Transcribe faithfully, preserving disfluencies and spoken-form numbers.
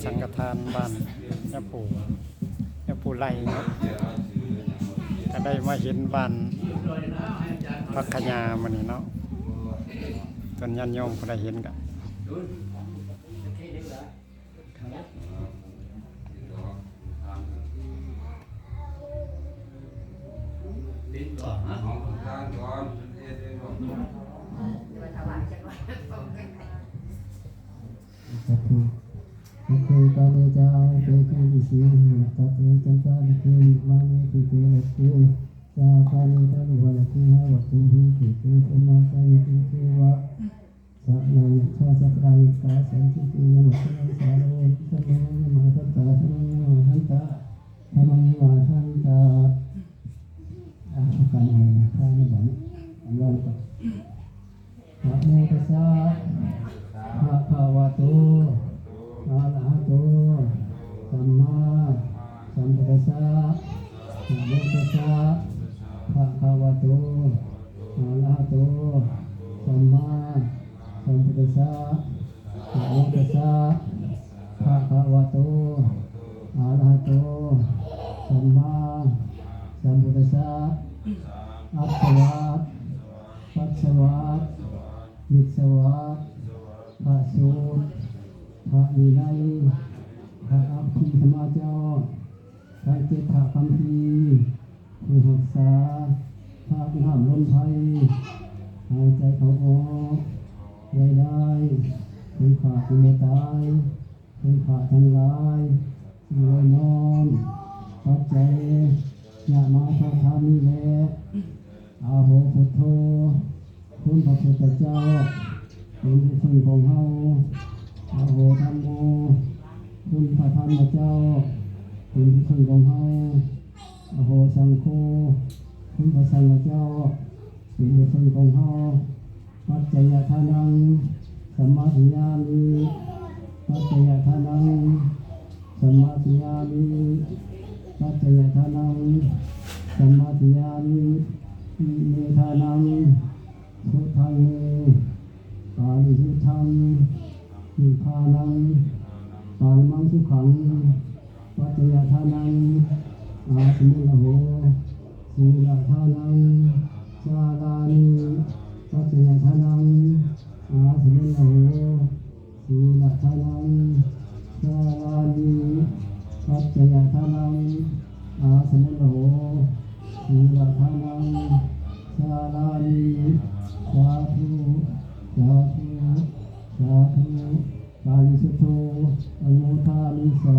ສັງຄະທານບ້ານຍາປູ່ ຍາປູ່ໄລ່ເນາະ ກະໄດ້ມາເຫັນບ້ານຜັກຂະຫຍ້າມື້ນີ້ເນາະ ເພິ່ນຍາດໂຍມຜູ້ໃດເຫັນກະ ສາທຸ Iccete kāme ca āyasute ca disī hinataṭe cantalikkhe nivāne dīpe ratte ca gāme taruvanagahane vatthuhi khette bhummā cāyantu devā jalathalavisame ca sabrahmajātikā santike yaṃ muttamaññamādattha samaṃ yamādantā samaṃ yamādantā samaṃ yamādantā. ອ່ະ ພາກັນໃຫ້ທານນະບັດນີ້ ອັນວ່າງກ່ອນ. Namo tassa bhagavato arahato sammāsambuddhassa. Namo tassa bhagavato arahato sammāsambuddhassa. Namo tassa bhagavato arahato sammāsambuddhassa. Atthawā passavā missavā ພະສູດ ພະວິໄນ ພະອະພິທຳມະເຈົ້າ ທັງເຈັດພະຄຳພີ ຜູ້ຮັກສາທາດນ້ຳລົມໄພ ຫາຍໃຈເຂົ້າອອກ ໄດ້ໄດ້ ຄົນຂ້າຜູ້ບໍ່ຕາຍ ເປັນພະທັງຫຼາຍ ຈຶ່ງໄດ້ນ້ອມປັດໄຈຍະມາທາດທານນີ້ແລະ Aho Buddho ຄຸນພະພຸດທະເຈົ້າ ເປັນທີ່ເພິ່ງຂອງເຮົາ Aho Dhammo ຄຸນພະທຳມະເຈົ້າ ເປັນທີ່ເພິ່ງຂອງເຮົາ Aho Saṅgho ຄຸນພະສັງຄະເຈົ້າ ເປັນທີ່ເພິ່ງຂອງເຮົາ Paccayadānaṃ samādiyāmi. Paccayadānaṃ samādiyāmi. Paccayadānaṃ samādiyāmi. Ime dānaṃ suddhaṃ me parisuddhaṃ nibbānaṃ paramaṃ sukhaṃ. Paccayadānaṃ āsamiṃ aho sīladānaṃ sārāmi. Paccayadānaṃ āsamiṃ aho sīladānaṃ sārāmi. Paccayadānaṃ āsamiṃ aho sīladānaṃ sārāmi. Sādhu, sādhu, sādhu. Parisuddho anumodāmi sā